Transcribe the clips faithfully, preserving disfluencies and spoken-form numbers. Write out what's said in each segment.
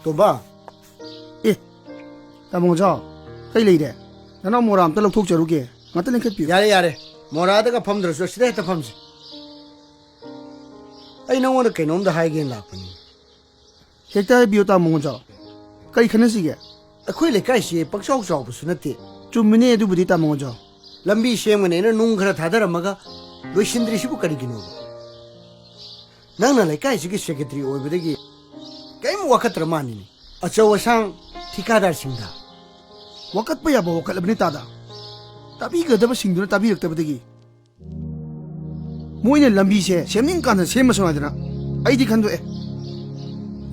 ꯇꯣꯝꯕ꯫ ꯑꯦ, ꯇꯥꯃꯣ ꯉꯣꯟꯆꯥꯎ, ꯀꯩ ꯂꯩꯔꯦ? ꯅꯅꯥꯎ ꯃꯣꯔꯥ ꯑꯝꯇ ꯂꯧꯊꯣꯛꯆꯔꯨꯒꯦ, ꯉꯥꯛꯇ ꯂꯦꯡꯈꯠꯄꯤꯌꯨ꯫ ꯌꯥꯔꯦ, ꯌꯥꯔꯦ, ꯃꯣꯔꯥꯗꯒ ꯐꯝꯗ꯭ꯔꯁꯨ ꯑꯁꯤꯗ ꯍꯦꯛꯇ ꯐꯝꯁꯤ꯫ ꯑꯩ ꯅꯉꯣꯟꯗ ꯀꯩꯅꯣꯝꯗ ꯍꯥꯏꯒꯦꯅ ꯂꯥꯛꯄꯅꯤ꯫ ꯍꯦꯛꯇ ꯍꯥꯏꯕꯤꯌꯨ, ꯇꯥꯃꯣ ꯉꯣꯟꯆꯥꯎ, ꯀꯔꯤ ꯈꯟꯅꯁꯤꯒꯦ? ꯑꯩꯈꯣꯏ ꯂꯩꯀꯥꯏꯁꯤ ꯄꯪꯆꯥꯎ ꯆꯥꯎꯕꯁꯨ ꯅꯠꯇꯦ꯫ ꯆꯨꯝꯃꯤꯅꯦ ꯑꯗꯨꯕꯨꯗꯤ, ꯇꯥꯃꯣ ꯉꯣꯟꯆꯥꯎ꯫ ꯂꯝꯕꯤ ꯁꯦꯝꯒꯅꯦꯅ ꯅꯨꯡ ꯈꯔ ꯊꯥꯗꯔꯝꯃꯒ ꯂꯣꯏꯁꯤꯟꯗ꯭ꯔꯤꯁꯤꯕꯨ ꯀꯔꯤꯒꯤꯅꯣꯕ? ꯅꯪꯅ ꯂꯩꯀꯥꯏꯁꯤꯒꯤ ꯁꯦꯀ꯭ꯔꯦꯇꯔꯤ ꯑꯣꯏꯕꯗꯒꯤ ꯀꯔꯤꯝ ꯋꯥꯀꯠꯇ꯭ꯔ ꯃꯥꯜꯂꯤꯅꯦ꯫ ꯑꯆꯧ ꯑꯁꯥꯡ ꯊꯤꯀꯥꯗꯥꯔꯁꯤꯡꯗ ꯋꯥꯀꯠꯄ ꯌꯥꯕ ꯋꯥꯀꯠꯂꯕꯅꯤ ꯇꯥꯗ꯫ ꯇꯥꯕꯤꯒꯗꯕꯁꯤꯡꯗꯨꯅ ꯇꯥꯕꯤꯔꯛꯇꯕꯗꯒꯤ ꯃꯣꯏꯅ ꯂꯝꯕꯤꯁꯦ ꯁꯦꯝꯅꯤꯡ ꯀꯥꯟꯗ ꯁꯦꯝꯃꯁꯨ ꯍꯥꯏꯗꯅ ꯑꯩꯗꯤ ꯈꯟꯗꯣꯛꯑꯦ꯫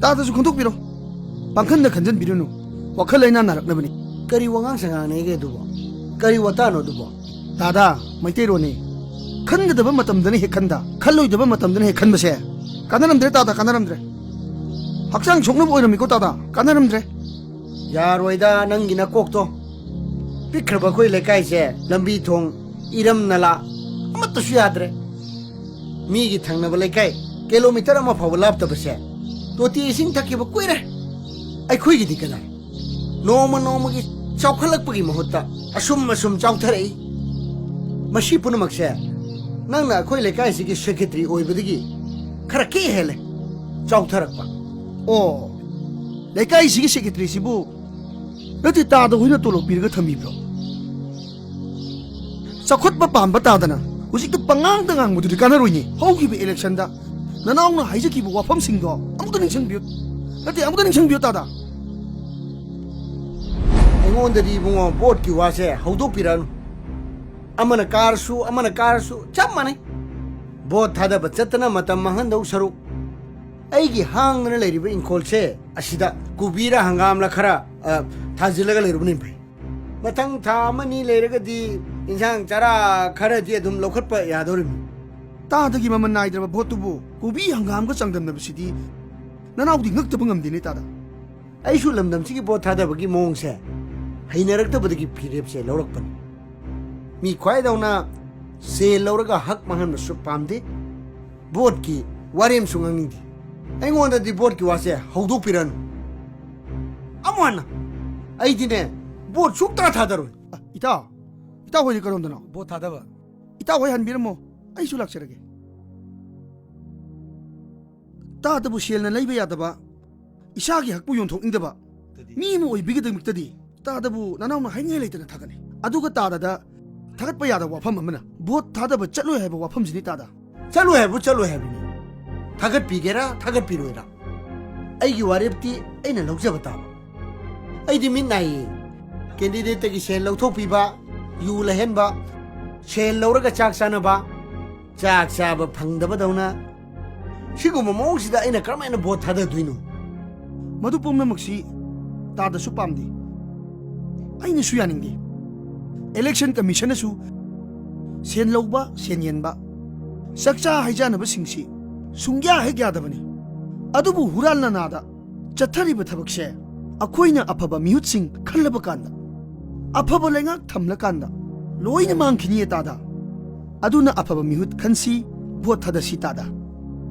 ꯇꯥꯗꯁꯨ ꯈꯟꯗꯣꯛꯄꯤꯔꯣ꯫ ꯄꯥꯡꯈꯟꯗ ꯈꯟꯖꯟꯕꯤꯔꯨꯅꯨ꯫ ꯋꯥꯈꯜ ꯂꯩꯅꯥ ꯅꯥꯔꯛꯅꯕꯅꯤ꯫ ꯀꯔꯤ ꯋꯥꯉꯥꯡ ꯁꯉꯥꯡꯅꯦꯒꯦ ꯑꯗꯨꯕꯣ? ꯀꯔꯤ ꯋꯥꯇꯥꯅꯣ ꯑꯗꯨꯕꯣ? ꯇꯥꯗ, ꯃꯩꯇꯩꯔꯣꯟꯅꯤ꯫ ꯈꯟꯒꯗꯕ ꯃꯇꯝꯗꯅ ꯍꯦꯛ ꯈꯟꯗ, ꯈꯜꯂꯣꯏꯗꯕ ꯃꯇꯝꯗꯅ ꯍꯦꯛ ꯈꯟꯕꯁꯦ ꯀꯥꯟꯅꯔꯝꯗ꯭ꯔꯦ ꯇꯥꯗ, ꯀꯥꯟꯅꯔꯝꯗ꯭ꯔꯦ꯫ ꯍꯛꯆꯥꯡ ꯁꯣꯛꯅꯕ ꯑꯣꯏꯔꯝꯃꯤꯀꯣ ꯇꯥꯗ, ꯀꯥꯟꯅꯔꯝꯗ꯭ꯔꯦ꯫ ꯌꯥꯔꯣꯏꯗ ꯅꯪꯒꯤ ꯅꯀꯣꯛꯇꯣ꯫ ꯄꯤꯛꯈ꯭ꯔꯕ ꯑꯩꯈꯣꯏ ꯂꯩꯀꯥꯏꯁꯦ ꯂꯝꯕꯤ ꯊꯣꯡ, ꯏꯔꯝ ꯅꯂꯥ ꯑꯃꯠꯇꯁꯨ ꯌꯥꯗ꯭ꯔꯦ꯫ ꯃꯤꯒꯤ ꯊꯪꯅꯕ ꯂꯩꯀꯥꯏ ꯀꯤꯂꯣꯃꯤꯇꯔ ꯑꯃ ꯐꯥꯎꯕ ꯂꯥꯞꯇꯕꯁꯦ ꯇꯣꯇꯤ ꯏꯁꯤꯡ ꯊꯛꯈꯤꯕ ꯀꯨꯏꯔꯦ꯫ ꯑꯩꯈꯣꯏꯒꯤꯗꯤ ꯀꯗꯥꯏ? ꯅꯣꯡꯃ ꯅꯣꯡꯃꯒꯤ ꯆꯥꯎꯈꯠꯂꯛꯄꯒꯤ ꯃꯍꯨꯠꯇ ꯑꯁꯨꯝ ꯑꯁꯨꯝ ꯆꯥꯎꯊꯔꯛꯏ꯫ ꯃꯁꯤ ꯄꯨꯝꯅꯃꯛꯁꯦ ꯅꯪꯅ ꯑꯩꯈꯣꯏ ꯂꯩꯀꯥꯏꯁꯤꯒꯤ ꯁꯦꯀ꯭ꯔꯦꯇꯔꯤ ꯑꯣꯏꯕꯗꯒꯤ ꯈꯔ ꯀꯦ ꯍꯦꯜꯂꯦ ꯆꯥꯎꯊꯔꯛꯄ꯫ ꯑꯣ, ꯂꯩꯀꯥꯏꯁꯤꯒꯤ ꯁꯦꯀ꯭ꯔꯦꯇꯔꯤꯁꯤꯕꯨ ꯅꯠꯇꯦ ꯇꯥꯗ ꯍꯣꯏꯅ ꯇꯣꯂꯣꯞ ꯄꯤꯔꯒ ꯊꯝꯕꯤꯕ꯭ꯔꯣ? ꯆꯥꯎꯈꯠꯄ ꯄꯥꯝꯕ ꯇꯥꯗꯅ ꯍꯧꯖꯤꯛꯇ ꯄꯉꯥꯡꯗ ꯉꯥꯡꯕꯗꯨꯗꯤ ꯀꯥꯟꯅꯔꯣꯏꯅꯦ꯫ ꯍꯧꯈꯤꯕ ꯏꯂꯦꯛꯁꯟꯗ ꯅꯅꯥꯎꯅ ꯍꯥꯏꯖꯈꯤꯕ ꯋꯥꯐꯝꯁꯤꯡꯗꯣ ꯑꯃꯨꯛꯇ ꯅꯤꯡꯁꯤꯡꯕꯤꯌꯨ꯫ ꯅꯠꯇꯦ, ꯑꯃꯨꯛꯇ ꯅꯤꯡꯁꯤꯡꯕꯤꯌꯨ ꯇꯥꯗ꯫ ꯑꯩꯉꯣꯟꯗꯗꯤ ꯏꯕꯨꯡꯉꯣ ꯚꯣꯠꯀꯤ ꯋꯥꯁꯦ ꯍꯧꯗꯣꯛꯄꯤꯔꯛꯑꯅꯨ꯫ ꯑꯃꯅ ꯀꯥꯔꯁꯨ ꯑꯃꯅ ꯀꯥꯔꯁꯨ ꯆꯞ ꯃꯥꯟꯅꯩ꯫ ꯚꯣꯠ ꯊꯥꯗꯕ ꯆꯠꯇꯅ ꯃꯇꯝ ꯃꯥꯡꯍꯟꯗꯧ ꯁꯔꯨꯛ ꯑꯩꯒꯤ ꯍꯥꯡꯗꯅ ꯂꯩꯔꯤꯕ ꯏꯪꯈꯣꯜꯁꯦ ꯑꯁꯤꯗ ꯀꯣꯕꯤꯔ ꯍꯪꯒꯥꯝꯂ ꯈꯔ, ꯑ, ꯊꯥꯖꯤꯜꯂꯒ ꯂꯩꯔꯨꯕꯅ ꯐꯩ꯫ ꯃꯊꯪ ꯊꯥ ꯑꯃꯅꯤ ꯂꯩꯔꯒꯗꯤ ꯏꯟꯁꯥꯡ ꯆꯔꯥ ꯈꯔꯗꯤ ꯑꯗꯨꯝ ꯂꯧꯈꯠꯄ ꯌꯥꯗꯧꯔꯤꯕꯅꯤ꯫ ꯇꯥꯗꯒꯤ ꯃꯃꯜ ꯅꯥꯏꯗ꯭ꯔꯕ ꯚꯣꯠꯇꯨꯕꯨ ꯀꯣꯕꯤ ꯍꯪꯒꯥꯝꯒ ꯆꯥꯡꯗꯝꯅꯕꯁꯤꯗꯤ ꯅꯅꯥꯎꯗꯤ ꯉꯛꯇꯕ ꯉꯝꯗꯦꯅꯦ ꯇꯥꯗ꯫ ꯑꯩꯁꯨ ꯂꯝꯗꯝꯁꯤꯒꯤ ꯚꯣꯠ ꯊꯥꯗꯕꯒꯤ ꯃꯑꯣꯡꯁꯦ ꯍꯩꯅꯔꯛꯇꯕꯗꯒꯤ ꯐꯤꯔꯦꯞꯁꯦ ꯂꯧꯔꯛꯄꯅꯤ꯫ ꯃꯤ ꯈ꯭ꯋꯥꯏꯗꯧꯅ ꯁꯦꯜ ꯂꯧꯔꯒ ꯍꯛ ꯃꯥꯡꯍꯟꯕꯁꯨ ꯄꯥꯝꯗꯦ꯫ ꯚꯣꯠꯀꯤ ꯋꯥꯔꯦꯝꯁꯨ ꯉꯥꯡꯅꯤꯡꯗꯦ꯫ ꯑꯩꯉꯣꯟꯗꯗꯤ ꯚꯣꯠꯀꯤ ꯋꯥꯁꯦ ꯍꯧꯗꯣꯛꯄꯤꯔꯅꯨ꯫ ꯑꯃꯨꯛ ꯍꯟꯅ꯫ ꯑꯩꯗꯤꯅꯦ, ꯚꯣꯠ ꯁꯨꯛꯇꯥ ꯊꯥꯗꯔꯣꯏ꯫ ꯑ, ꯏꯇꯥꯎ, ꯏꯇꯥꯎ ꯍꯣꯏꯗꯤ ꯀꯔꯣꯝꯗꯅꯣ? ꯚꯣꯠ ꯊꯥꯗꯕ꯫ ꯏꯇꯥꯎ ꯍꯣꯏ ꯍꯟꯕꯤꯔꯝꯃꯣ, ꯑꯩꯁꯨ ꯂꯥꯛꯆꯔꯒꯦ꯫ ꯇꯥꯗꯕꯨ ꯁꯦꯜꯅ ꯂꯩꯕ ꯌꯥꯗꯕ, ꯏꯁꯥꯒꯤ ꯍꯛꯄꯨ ꯌꯣꯟꯊꯣꯛꯅꯤꯡꯗꯕ ꯃꯤ ꯑꯃ ꯑꯣꯏꯕꯒꯤꯗꯃꯛꯇꯗꯤ ꯇꯥꯗꯕꯨ ꯅꯅꯥꯎꯅ ꯍꯥꯏꯅꯤꯡꯉꯥꯏ ꯂꯩꯇꯅ ꯊꯥꯒꯠꯂꯤ꯫ ꯑꯗꯨꯒ ꯇꯥꯗꯗ ꯊꯥꯒꯠꯄ ꯌꯥꯗꯕ ꯋꯥꯐꯝ ꯑꯃꯅ ꯚꯣꯠ ꯊꯥꯗꯕ ꯆꯠꯂꯣꯏ ꯍꯥꯏꯕ ꯋꯥꯐꯝꯁꯤꯅꯤ ꯇꯥꯗ꯫ ꯆꯠꯂꯣꯏ ꯍꯥꯏꯕꯨ ꯆꯠꯂꯣꯏ ꯍꯥꯏꯕꯅꯤ꯫ ꯊꯥꯒꯠꯄꯤꯒꯦꯔꯥ ꯊꯥꯒꯠꯄꯤꯔꯣꯏꯔꯥ, ꯑꯩꯒꯤ ꯋꯥꯔꯦꯞꯇꯤ ꯑꯩꯅ ꯂꯧꯖꯕ ꯇꯥꯕ꯫ ꯑꯩꯗꯤ ꯃꯤꯠ ꯅꯥꯏꯌꯦ꯫ ꯀꯦꯟꯗꯤꯗꯦꯠꯇꯒꯤ ꯁꯦꯜ ꯂꯧꯊꯣꯛꯄꯤꯕ, ꯌꯨ ꯂꯩꯍꯟꯕ, ꯁꯦꯜ ꯂꯧꯔꯒ ꯆꯥꯛ ꯆꯥꯅꯕ, ꯆꯥꯛ ꯆꯥꯕ ꯐꯪꯗꯕꯗꯧꯅ, ꯁꯤꯒꯨꯝꯕ ꯃꯑꯣꯡꯁꯤꯗ ꯑꯩꯅ ꯀꯔꯝꯍꯥꯏꯅ ꯚꯣꯠ ꯊꯥꯗꯗꯣꯏꯅꯣ? ꯃꯗꯨ ꯄꯨꯝꯅꯃꯛꯁꯤ ꯇꯥꯗꯁꯨ ꯄꯥꯝꯗꯦ, ꯑꯩꯅꯁꯨ ꯌꯥꯅꯤꯡꯗꯦ꯫ ꯏꯂꯦꯛꯁꯟ ꯀꯃꯤꯁꯟꯅꯁꯨ ꯁꯦꯟ ꯂꯧꯕ, ꯁꯦꯟ ꯌꯦꯟꯕ, ꯆꯥꯛꯆꯥ ꯍꯩꯖꯥꯟꯅꯕꯁꯤꯡꯁꯤ ꯁꯨꯡꯌꯥ ꯍꯦꯛ ꯌꯥꯗꯕꯅꯤ꯫ ꯑꯗꯨꯕꯨ ꯍꯨꯔꯥꯟ ꯂꯅꯥꯗ ꯆꯠꯊꯔꯤꯕ ꯊꯕꯛꯁꯦ ꯑꯩꯈꯣꯏꯅ ꯑꯐꯕ ꯃꯤꯍꯨꯠꯁꯤꯡ ꯈꯜꯂꯕ ꯀꯥꯟꯗ, ꯑꯐꯕ ꯂꯩꯉꯥꯛ ꯊꯝꯂꯀꯥꯟꯗ ꯂꯣꯏꯅ ꯃꯥꯡꯈꯤꯅꯤꯌꯦ ꯇꯥꯗ꯫ ꯑꯗꯨꯅ ꯑꯐꯕ ꯃꯤꯍꯨꯠ ꯈꯟꯁꯤ, ꯚꯣꯠ ꯊꯥꯗꯁꯤ ꯇꯥꯗ꯫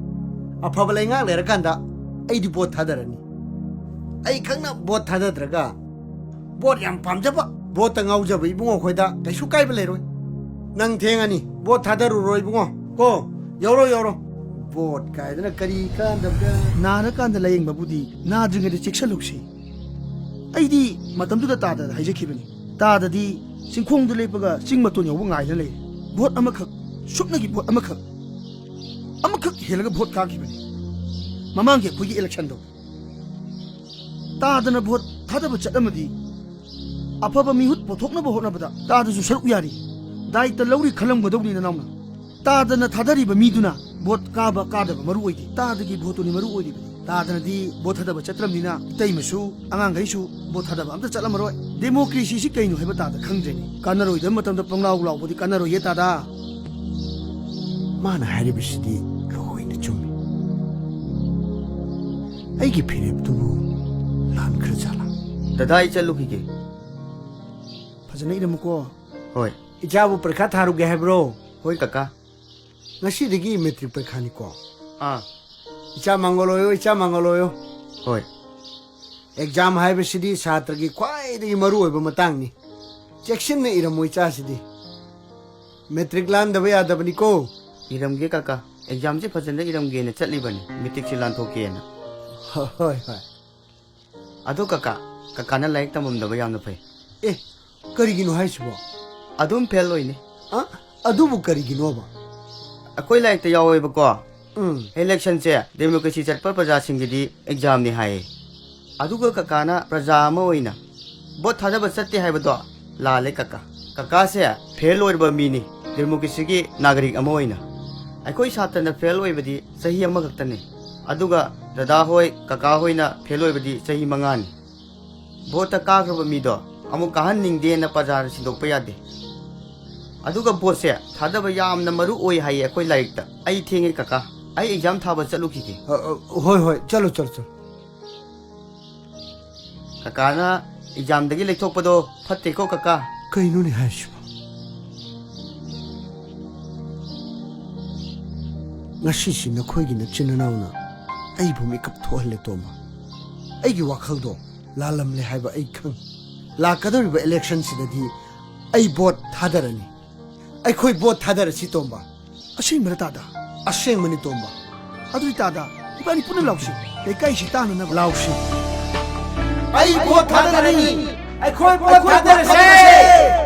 ꯑꯐꯕ ꯂꯩꯉꯥꯛ ꯂꯩꯔꯀꯥꯟꯗ ꯑꯩꯗꯤ ꯚꯣꯠ ꯊꯥꯗꯔꯅꯤ꯫ ꯑꯩ ꯈꯪꯅ ꯚꯣꯠ ꯊꯥꯗꯗ꯭ꯔꯒ ꯚꯣꯠ ꯌꯥꯝ ꯄꯥꯝꯖꯕ, ꯚꯣꯠꯇ ꯉꯥꯎꯖꯕ ꯏꯕꯨꯡꯉꯣ ꯑꯩꯈꯣꯏꯗ ꯀꯩꯁꯨ ꯀꯥꯏꯕ ꯂꯩꯔꯣꯏ꯫ ꯅꯪ ꯊꯦꯡꯉꯅꯤ, ꯚꯣꯠ ꯊꯥꯗꯔꯨꯔꯣ ꯏꯕꯨꯡꯉꯣ꯫ ꯀꯣ, ꯌꯧꯔꯣ, ꯌꯧꯔꯣ꯫ ꯚꯣꯠ ꯀꯥꯏꯗꯅ ꯀꯔꯤ ꯀꯥꯟꯗꯕꯗ? ꯅꯥꯔꯀꯥꯟꯗ ꯂꯥꯌꯦꯡꯕꯕꯨꯗꯤ ꯅꯥꯗ꯭ꯔꯤꯉꯩꯗ ꯆꯦꯛꯁꯜꯍꯧꯁꯤ꯫ ꯑꯩꯗꯤ ꯃꯇꯝꯗꯨꯗ ꯇꯥꯗꯗ ꯍꯥꯏꯖꯈꯤꯕꯅꯤ꯫ ꯇꯥꯗꯗꯤ ꯆꯤꯡꯈꯣꯡꯗ ꯂꯦꯞꯄꯒ ꯆꯤꯡ ꯃꯇꯣꯟ ꯌꯧꯕ ꯉꯥꯏꯗꯅ ꯂꯩꯔꯦ꯫ ꯚꯣꯠ ꯑꯃꯈꯛ, ꯁꯨꯞꯅꯒꯤ ꯚꯣꯠ ꯑꯃꯈꯛ, ꯑꯃꯈꯛ ꯍꯦꯜꯂꯒ ꯚꯣꯠ ꯀꯥꯈꯤꯕꯅꯤ꯫ ꯃꯃꯥꯡꯒꯤ ꯑꯩꯈꯣꯏꯒꯤ ꯏꯂꯦꯛꯁꯟꯗꯣ ꯇꯥꯗꯅ ꯚꯣꯠ ꯊꯥꯗꯕ ꯆꯠꯂꯝꯃꯗꯤ ꯑꯐꯕ ꯃꯤꯍꯨꯠ ꯄꯨꯊꯣꯛꯅꯕ ꯍꯣꯠꯅꯕꯗ ꯇꯥꯗꯁꯨ ꯁꯔꯨꯛ ꯌꯥꯔꯤ꯫ ꯗꯥꯏꯇ ꯂꯧꯔꯤ ꯈꯜꯂꯝꯒꯗꯧꯕꯅꯤ ꯅꯅꯥꯎꯅ꯫ ꯇꯥꯗꯅ ꯊꯥꯗꯔꯤꯕ ꯃꯤꯗꯨꯅ ꯚꯣꯠ ꯀꯥꯕ ꯀꯥꯗꯕ ꯃꯔꯨ ꯑꯣꯏꯗꯦ꯫ ꯇꯥꯗꯒꯤ ꯚꯣꯠꯇꯨꯅꯤ ꯃꯔꯨ ꯑꯣꯏꯔꯤꯕꯅꯤ꯫ ꯇꯥꯗꯅꯗꯤ ꯚꯣꯠ ꯊꯥꯗꯕ ꯆꯠꯇ꯭ꯔꯕꯅꯤꯅ ꯏꯇꯩꯃꯁꯨ, ꯑꯉꯥꯡꯈꯩꯁꯨ ꯚꯣꯠ ꯊꯥꯗꯕ ꯑꯝꯇ ꯆꯠꯂꯝꯃꯔꯣꯏ꯫ ꯗꯦꯃꯣꯀ꯭ꯔꯦꯁꯤꯁꯤ ꯀꯩꯅꯣ ꯍꯥꯏꯕ ꯇꯥꯗ ꯈꯪꯗ꯭ꯔꯦꯅꯦ꯫ ꯀꯥꯟꯅꯔꯣꯏꯗꯕ ꯃꯇꯝꯗ ꯄꯪꯂꯥꯎ ꯂꯥꯎꯕꯗꯤ ꯀꯥꯟꯅꯔꯣꯏꯌꯦ ꯇꯥꯗ꯫ ꯃꯥꯅ ꯍꯥꯏꯔꯤꯕꯁꯤꯗꯤ ꯂꯣꯏꯅ ꯆꯨꯝꯃꯤ꯫ ꯑꯩꯒꯤ ꯐꯤꯔꯦꯞꯇꯨꯕꯨ ꯂꯥꯟꯈ꯭ꯔꯖꯥꯠꯂꯥ? ꯗꯗꯥ, ꯑꯩ ꯆꯠꯂꯨꯈꯤꯒꯦ꯫ ꯐꯖꯅ ꯏꯔꯝꯃꯨꯀꯣ꯫ ꯍꯣꯏ꯫ ꯏꯆꯥꯕꯨ ꯄꯔꯤꯈꯥ ꯊꯥꯔꯨꯒꯦ ꯍꯥꯏꯕ꯭ꯔꯣ? ꯍꯣꯏ, ꯀꯀꯥ꯫ ꯉꯁꯤꯗꯒꯤ ꯃꯦꯇ꯭ꯔꯤꯛ ꯄꯔꯤꯈꯥꯅꯤꯀꯣ? ꯑꯥ꯫ ꯏꯆꯥ ꯃꯥꯡꯒꯣꯜ ꯑꯣꯏꯌꯣ, ꯏꯆꯥ ꯃꯥꯡꯒꯣꯜ ꯑꯣꯏꯌꯣ꯫ ꯍꯣꯏ꯫ ꯑꯦꯛꯖꯥꯝ ꯍꯥꯏꯕꯁꯤꯗꯤ ꯁꯥꯇ꯭ꯔꯒꯤ ꯈ꯭ꯋꯥꯏꯗꯒꯤ ꯃꯔꯨ ꯑꯣꯏꯕ ꯃꯇꯥꯡꯅꯤ꯫ ꯆꯦꯛꯁꯤꯟꯅ ꯏꯔꯝꯃꯣ ꯏꯆꯥꯁꯤꯗꯤ꯫ ꯃꯦꯇ꯭ꯔꯤꯛ ꯂꯥꯟꯗꯕ ꯌꯥꯗꯕꯅꯤꯀꯣ꯫ ꯏꯔꯝꯒꯦ ꯀꯀꯥ꯫ ꯑꯦꯛꯖꯥꯝꯁꯦ ꯐꯖꯅ ꯏꯔꯝꯒꯦꯅ ꯆꯠꯂꯤꯕꯅꯤ, ꯃꯦꯇ꯭ꯔꯤꯛꯁꯦ ꯂꯥꯟꯊꯣꯛꯀꯦꯅ꯫ ꯍꯣꯏ, ꯍꯣꯏ꯫ ꯑꯗꯣ ꯀꯀꯥ, ꯀꯀꯥꯅ ꯂꯥꯏꯔꯤꯛ ꯇꯝꯃꯝꯗꯕ ꯌꯥꯝꯅ ꯐꯩ꯫ ꯑꯦ, ꯀꯔꯤꯒꯤꯅꯣ ꯍꯥꯏꯁꯤꯕꯣ? ꯑꯗꯨꯝ ꯐꯦꯜ ꯑꯣꯏꯅꯤ꯫ ꯑ? ꯑꯗꯨꯕꯨ ꯀꯔꯤꯒꯤꯅꯣꯕ? ꯑꯩꯈꯣꯏ ꯂꯥꯏꯔꯤꯛꯇ ꯌꯥꯎꯋꯦꯕꯀꯣ꯫ ꯎꯝ꯫ ꯏꯂꯦꯛꯁꯟꯁꯦ ꯗꯦꯃꯣꯀ꯭ꯔꯦꯁꯤ ꯆꯠꯄ ꯄ꯭ꯔꯖꯥꯁꯤꯡꯒꯤꯗꯤ ꯑꯦꯛꯖꯥꯝꯅꯤ ꯍꯥꯏꯌꯦ꯫ ꯑꯗꯨꯒ ꯀꯀꯥꯅ ꯄ꯭ꯔꯖꯥ ꯑꯃ ꯑꯣꯏꯅ ꯚꯣꯠ ꯊꯥꯗꯕ ꯆꯠꯇꯦ ꯍꯥꯏꯕꯗꯣ ꯂꯥꯜꯂꯦ ꯀꯀꯥ꯫ ꯀꯀꯥꯁꯦ ꯐꯦꯜ ꯑꯣꯏꯔꯕ ꯃꯤꯅꯤ, ꯗꯦꯃꯣꯀ꯭ꯔꯦꯁꯤꯒꯤ ꯅꯥꯒꯔꯤꯛ ꯑꯃ ꯑꯣꯏꯅ꯫ ꯑꯩꯈꯣꯏ ꯁꯥꯇ꯭ꯔꯅ ꯐꯦꯜ ꯑꯣꯏꯕꯗꯤ ꯆꯍꯤ ꯑꯃꯈꯛꯇꯅꯤ꯫ ꯑꯗꯨꯒ ꯗꯗꯥ ꯍꯣꯏ, ꯀꯀꯥ ꯍꯣꯏꯅ ꯐꯦꯜ ꯑꯣꯏꯕꯗꯤ ꯆꯍꯤ ꯃꯉꯥꯅꯤ꯫ ꯚꯣꯠꯇ ꯀꯥꯈ꯭ꯔꯕ ꯃꯤꯗꯣ ꯑꯃꯨꯛ ꯀꯥꯍꯟꯅꯤꯡꯗꯦꯅ ꯄ꯭ꯔꯖꯥꯅ ꯁꯤꯟꯗꯣꯛꯄ ꯌꯥꯗꯦ꯫ ꯑꯗꯨꯒ ꯚꯣꯠꯁꯦ ꯊꯥꯗꯕ ꯌꯥꯝꯅ ꯃꯔꯨ ꯑꯣꯏ ꯍꯥꯏꯌꯦ ꯑꯩꯈꯣꯏ ꯂꯥꯏꯔꯤꯛꯇ꯫ ꯑꯩ ꯊꯦꯡꯉꯦ ꯀꯀꯥ, ꯑꯩ ꯑꯦꯛꯖꯥꯝ ꯊꯥꯕ ꯆꯠꯂꯨꯈꯤꯒꯦ꯫ ꯑ, ꯑ, ꯍꯣꯏ, ꯍꯣꯏ, ꯆꯠꯂꯣ, ꯆꯠꯂꯣ, ꯆꯠꯂꯣ꯫ ꯀꯀꯥꯅ ꯑꯦꯛꯖꯥꯝꯗꯒꯤ ꯂꯩꯊꯣꯛꯄꯗꯣ ꯐꯠꯇꯦꯀꯣ ꯀꯀꯥ꯫ ꯀꯩꯅꯣꯅꯦ ꯍꯥꯏꯁꯤꯕꯣ? ꯉꯁꯤꯁꯤ ꯅꯈꯣꯏꯒꯤ ꯅꯆꯤꯟ ꯅꯅꯥꯎꯅ ꯑꯩꯕꯨ ꯃꯤꯀꯞ ꯊꯣꯛꯍꯜꯂꯦ, ꯇꯣꯝꯕ꯫ ꯑꯩꯒꯤ ꯋꯥꯈꯜꯗꯣ ꯂꯥꯜꯂꯝꯂꯦ ꯍꯥꯏꯕ ꯑꯩ ꯈꯪ꯫ ꯂꯥꯛꯀꯗꯧꯔꯤꯕ ꯏꯂꯦꯛꯁꯟꯁꯤꯗꯗꯤ ꯑꯩ ꯚꯣꯠ ꯊꯥꯗꯔꯅꯤ꯫ ꯑꯩꯈꯣꯏ ꯚꯣꯠ ꯊꯥꯗꯔꯁꯤ, ꯇꯣꯝꯕ꯫ ꯑꯁꯦꯡꯕꯔ, ꯇꯥꯗ? ꯑꯁꯦꯡꯕꯅꯤ, ꯇꯣꯝꯕ꯫ ꯑꯗꯨꯗꯤ, ꯇꯥꯗ, ꯏꯕꯥꯅꯤ ꯄꯨꯟꯅ ꯂꯥꯎꯁꯤ, ꯂꯩꯀꯥꯏꯁꯤ ꯇꯥꯅꯅꯕ꯫ ꯂꯥꯎꯁꯤ꯫ ꯑꯩ ꯚꯣꯠ ꯊꯥꯗꯔꯅꯤ꯫ ꯑꯩꯈꯣꯏ ꯚꯣꯠ ꯊꯥꯗꯔꯁꯦ꯫